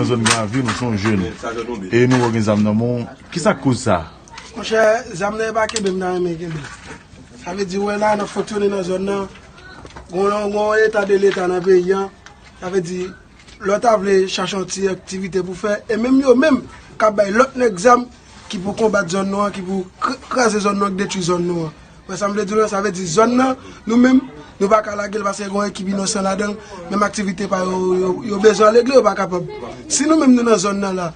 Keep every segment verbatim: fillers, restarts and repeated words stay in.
Zòn Gran Ravin, ou se yon jèn. E nou wè w gen zam nan men w. Kisa k koz sa? Monchè, zam nan e pa kenbe m ta renmen kenbe. Sa vle di, ou wè la, n ap fonksyone nan zòn nan. Gon, gon eta de leta nan peyi an. Sa vle di, lè w ta vle chache yon ti aktivite pou fè, e menm yo menm k ap bay lòt nèg zam ki pou konbat zòn nou an, ki pou kr-, kraze zòn nou an, ki detwi zòn nou an. Wè sa m vle di w la, sa vle di zòn nan, nou menm, nou pa ka lage l paske gen yon ekip inosan ladan l, menm aktivite pa yo, yo, yo bezwen al regle, yo pa kapab. Si nou menm nou nan zòn nan la,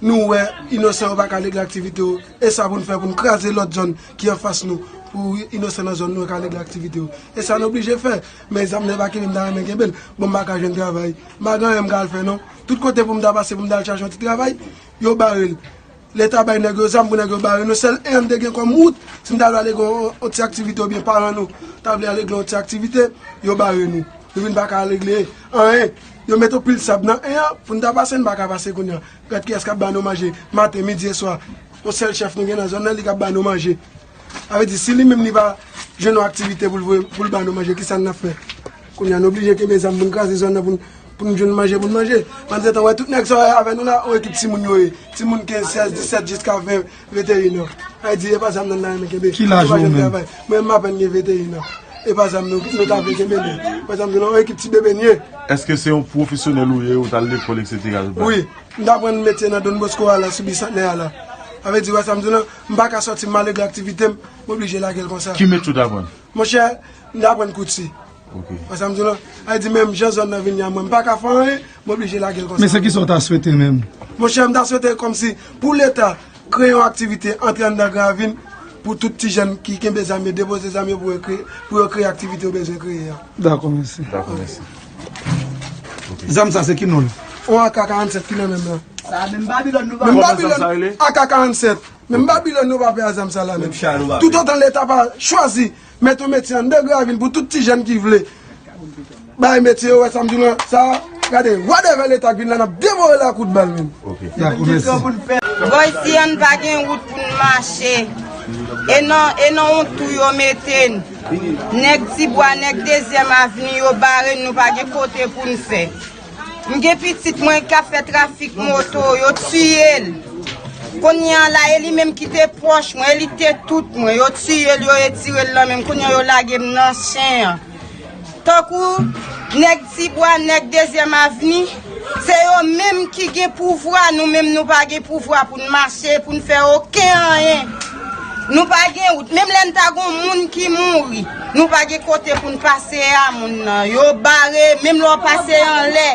nou wè inosan yo pa ka regle aktivite yo, e sa pou n fè pou n kraze lòt zòn ki anfas nou, pou inosan nan zòn nou yo ka regle aktivite yo. E sa n oblije fè. Men zam nan e pa kenbe m ta renmen kenbe l. Bon, m pa ka jwenn travay. M pa gen anyen m ka al fè non. Tout kote pou m ta pase, pou m ta al chache yon ti travay, yo bare l. Leta bay nèg yo zam pou nèg yo bare nou. Sèl en an m te gen kòm wout, si m ta vle ale gen yon, yon ti aktivite oubyen paran nou ta vle ale gen yon ti aktivite, yo bare nou. Nou vin pa ka regle anyen. Yo mete yon pil sab nan en an, pou n ta pase, n pa ka pase kounye a. Gad kiyès k ap ba nou manje maten, midi e swa. Yon sèl chèf nou gen nan zòn nan, li k ap ba nou manje. Sa vle di, si li menm li pa jwenn yon aktivite pou l voye, pou l ba nou manje, kisa n ap fè? Kounye a, n oblije kenbe zam pou n kraze zòn nan, pou n, pou n jwenn manje, pou n manje. Pandan se tan, wè, tout nèg sa w wè avè nou la, yon ekip timoun yo ye. Timoun kenz, sèz, disèt, jiska ven, venteyen an. Sa vle di, e pa zam nan n ta renmen kenbe. Ki laj ou menm? Mwen menm, m apèn gen venteyen an. E pa zam nou, nou ta vle kenbe, non. Pa zam nou, non, yon ekip ti bebe n ye. Èske se yon pwofesyonèl ou ye, ou t al lekòl, etsetera, ou pa? Wi, m t aprann metye nan Don Bosco a la, sou Bisantnè a la. Sa vle di, wè sa m di w lan, m pa ka sòti, m al regle aktivite m, m oblije lage l konsa. Ki metye w t aprann? Monchè, m t aprann kouti. Ok. Wè sa m di w lan? Sa vle di, menm jan zòn nan vin ye a mwen, m pa ka fè anyen, m oblije lage l konsa. Men se kisa w ta swete menm? Monchè, m ta swete kòmsi pou Leta kreye yon aktivite antre anndan Gran Ravin pou tout ti jèn ki kenbe zam yo, depoze zam yo pou yo kreye, pou yo kreye aktivite yo bezwen kreye a. Dakò, mèsi. Dakò, mèsi. Zam sa se ki non l? Yon A K karannsèt ki nan men m lan. Sa menm Babilòn nou pa. Menm Babilòn, A K karannsèt. Menm Babilòn nou pa pè a zam sa la menm. Toutotan Leta pa chwazi met yon metye anndan Gran Ravin pou tout ti jèn ki vle bay metye yo, wè sa m di w lan, sa, gade, whatever Leta k vin la, n ap devore l a kout bal menm. Ok. Dakò, mèsi. Bò isi a n pa gen wout pou n mache. E nan, e nan yon tou yo mete n. Nèg Tibwa, nèg Dezyèm Avni, yo bare n, nou pa gen kote pou n fè. M gen pitit mwen k ap fè trafik moto, yo tiye l. Kounye a la, e li menm ki te pwòch mwen, e li te tout mwen. Yo tiye l, yo retire l nan men m. Kounye a, yo lage m nan chen an. Tankou nèg Tibwa, nèg Dezyèm Avni, se yo menm ki gen pouvwa, nou menm nou pa gen pouvwa pou n mache, pou n fè okenn anyen. Nou pa gen wout. Menm lè n ta gon moun ki mouri, nou pa gen kote pou n pase a moun nan. Yo bare, menm lè w pase anlè,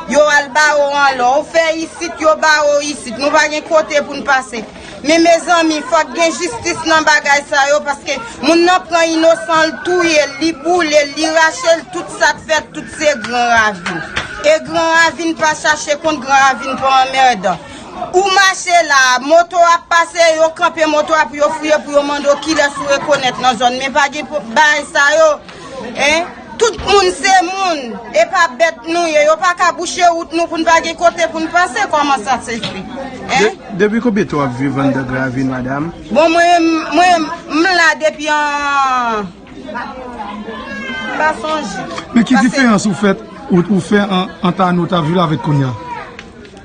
yo al bare w anlè. Ou fè isit, yo bare w isit. Nou pa gen kote pou n pase. Men mezanmi, fòk gen jistis nan bagay sa yo, paske moun nan pran inosan, l touye l, li boule l, li rache l, tout sa k fèt, tout se Gran Ravin. E Gran Ravin pa chache kont, Gran Ravin pa anmèdan. Ou mache la, moto ap pase, yo kanpe moto a pou yo fouye, pou yo mande w kilès ou rekonèt nan zòn. Men pa gen pou, bagay sa yo. Hein? Tout moun se moun, e pa bèt nou ye. Yo pa ka bouche wout nou pou n pa gen kote pou n pase. Kòman sa se fè? Hein? De-, depi konbyen tan w ap viv anndan Gran Ravin, madanm? Bon, mwen, mwen, m la depi an, m pa sonje. Men ki diferans ou fèt, ou, ou fè an, ant ane w t ap viv la avèk kounye a?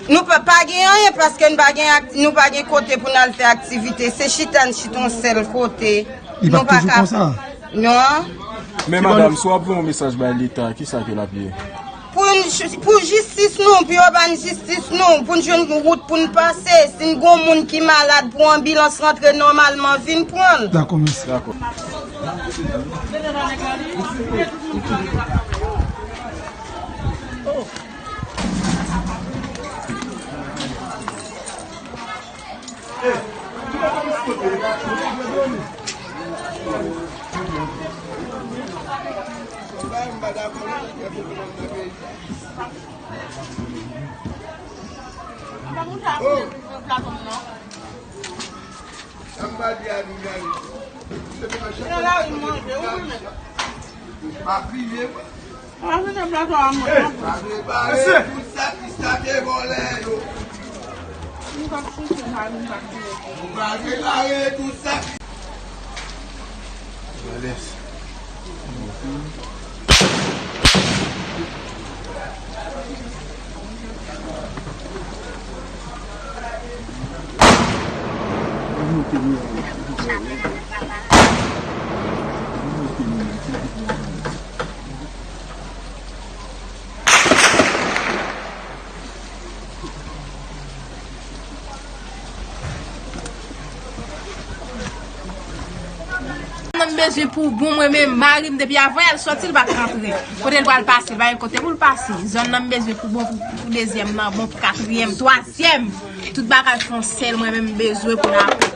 Nou pa, pa gen anyen paske n pa gen ak-, nou pa gen kote pou n al fè aktivite. Se chita n chita yon sèl kote. Li p ap toujou konsa? Non. Men madanm, si w ap voye yon mesaj bay Leta, kisa ke l ap ye? Pou n, pou jistis nou, pou yo ban n jistis nou, pou n jwenn wout pou n pase. Si n gon moun ki malad, pou anbilans rantre nòmalman, vin pran l. Dakò, mèsi. Dakò. Pa kriye, wi. Bare, bare tout sa ki sa te vòlè yo. Bare, bare tout sa ki... Alex. Nan m bezwen pou bon, mwen menm, mari m, depi avan yè l sòti, li pa t rantre. Kote l pral pase, li pa gen kote pou l pase. Zòn nan m bezwen pou bon, pou, pou dezyèm nan, bon, pou katriyèm, twazyèm. Tout bagay fè yon sèl, mwen menm m bezwen pou l afekte.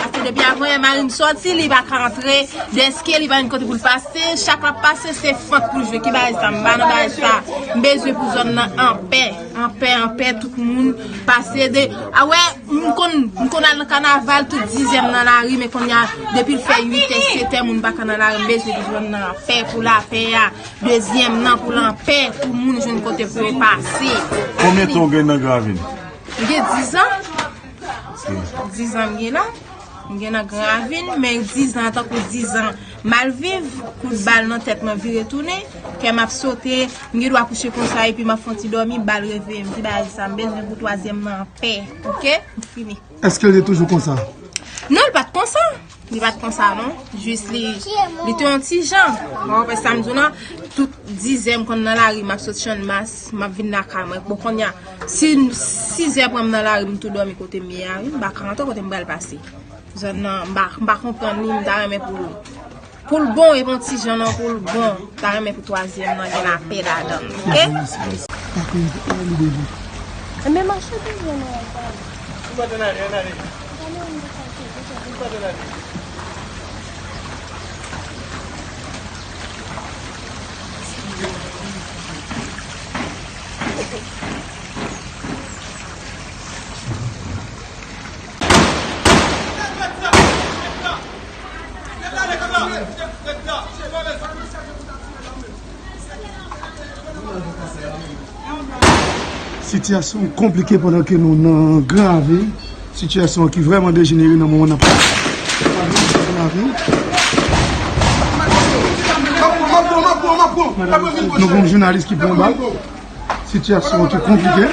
Paske depi avan yè mari m sòti, li pa ka rantre. Dèske li pa gen kote pou l pase, chak l ap pase, se fant pou l jwe. Ki bagay sa? M pa nan bagay sa. M bezwen pou zòn nan anpè. Anpè, anpè, tout moun pase de. A wè, m konn, m konn al nan kanaval, tout dizyèm nan lari, men kounye a, depi l fè uit è, sèt è, moun pa ka nan lari, m bezwen pou zòn nan anpè, pou lapè a. Dezyèm nan, pou l anpè, pou moun jwenn kote pou yo pase. Konbyen tan w gen nan Gran Ravin? M gen dizan. Dizan m gen la. M gen nan Gran Ravin, men dizan an tankou dizan m al viv, kout bal nan tèt mwen vire tounen, kè m ap sote, m gen dwa kouche konsa epi m ap fè yon ti dòmi, bal reveye m. Ti bagay sa, m bezwen pou twazyèm nan anpè, oke? M fini. Èske l te toujou konsa? Non, l pa t konsa. Li pa t konsa, non. Jis li, li te yon ti jan. Ou konprann sa m di w lan? Tout dizè m konn nan lari, m ap sot Channmas, m ap vin lakay mwen. Bon, kounye a, si sizè pran m nan lari, m tou dòmi kote m ye a, wi. M pa ka rantre kote m pral pase. Zòn nan, m pa, m pa konprann li, m ta renmen pou l, pou l bon, e bon ti jan nan pou l bon. M ta renmen pou twazyèm nan gen lapè ladan l, oke? Enben, mache toujou nan yon kay. Sitiyasyon konplike pandan ke nou nan Gran Ravin. Sitiyasyon ki vrèman dejenere nan moman n ap pale. Nou gen yon jounalis ki pran bal. Sitiyasyon ki konplike.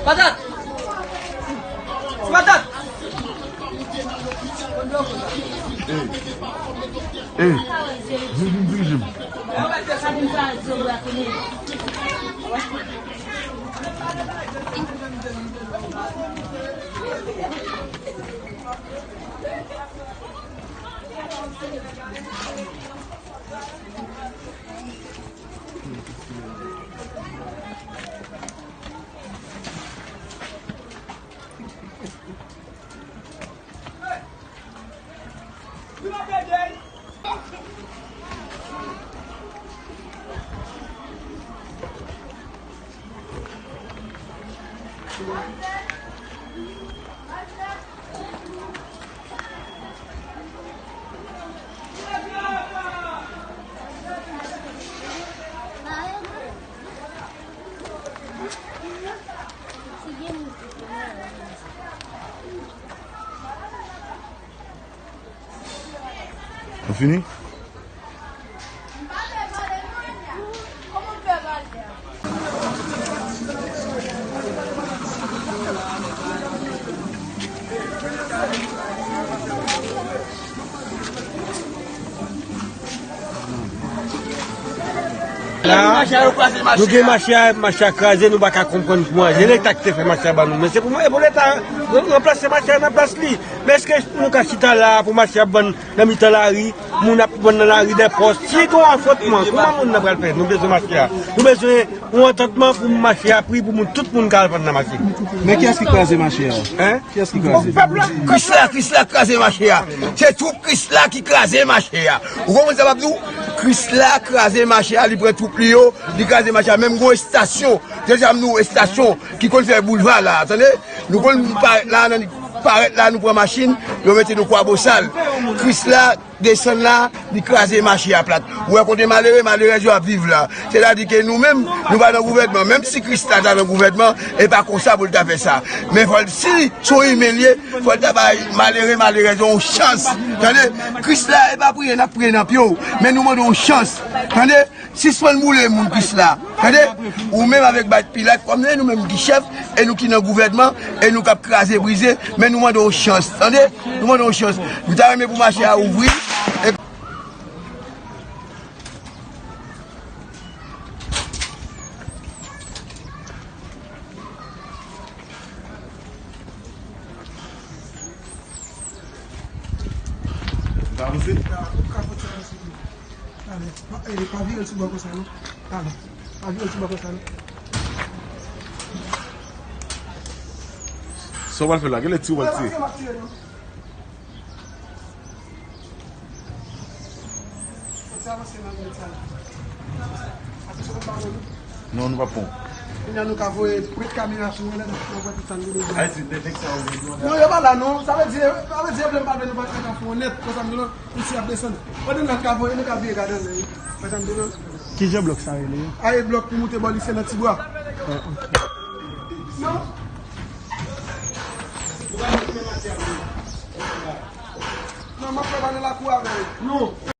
Patat! Ti patat! Ey! Ey! Vin, vin dirije m. Nou fini? La, nou gen mache a, mache a kraze, nou pa ka konprann kouman. Se Leta ki te fè mache a ban nou. Men se pou mwen, e pou Leta ranplase mache a nan plas li. Men èske nou ka chita la pou mache a ap vann nan mitan lari, moun ap vann nan lari dèpòs? Si gen yon afwontman, kouman moun nan pral fè? Nou bezwen mache a. Nou bezwen yon antantman pou mache a pri, pou moun, tout moun ka al vann nan mache. Men kiyès ki kraze mache a? Hein? Kiyès ki kraze? Pèp la. Krisla, Krisla kraze mache a. Se twoup Krisla ki kraze mache a. Ou konprann sa m ap di w? Krisla kraze mache a, li pran twoup li yo, li kraze mache a. Menm gon estasyon, deja m di w estasyon ki konn fè boulva la, tande? Nou konn parèt la, nan parèt la, nou pran machin, yo mete nou Kwabosal. Krisla Desann la, li kraze mache a plat. Ou wè kote malere, malerèz yo ap viv la. Sètadi ke nou menm, nou pa nan gouvènman. Menm si Krisla ta nan gouvènman, e pa konsa pou l ta fè sa. Men fò l, si se yon imen l ye, fò l ta bay malere, malerèz yo yon chans. Tande? Krisla, e pa priye, n ap priye nan pye w. Men nou mande yon chans. Tande? Sispann boule moun Krisla. Tande? Ou menm avèk Bat Pilat, kòm nou menm ki chèf, e nou ki nan gouvènman, e nou k ap kraze brize, men nou mande yon chans. Tande? Nou mande yon chans. Nou ta renmen pou mache a ouvri. E Talè, pa, eh, pa vire l sou bò konsa, non. Talè, pa vire l sou bò konsa, non. Sa w pral fè la? Gen lè ti w pral tire. Non, nou p ap pran. Kounye a nou ka voye pwent kamera sou mwen la, n ap pran pwent sa nou bezwen. Ay, se de nèg sa yo vle di. Non, yo pa la non. Sa vle di, sa vle di yo vle m pa vle nou pa ka fè yon nèt, konsa nou, nou si ap desann. Pandan n ap ka voye, nou ka vire gade anlè, wi. Konsa nou bezwen. Ki jan blòk sa rele? Aye blòk pou moute bò lise nan Tibwa. Ah, ok. Non. Non, m ap fè pale lakou avè l. Non.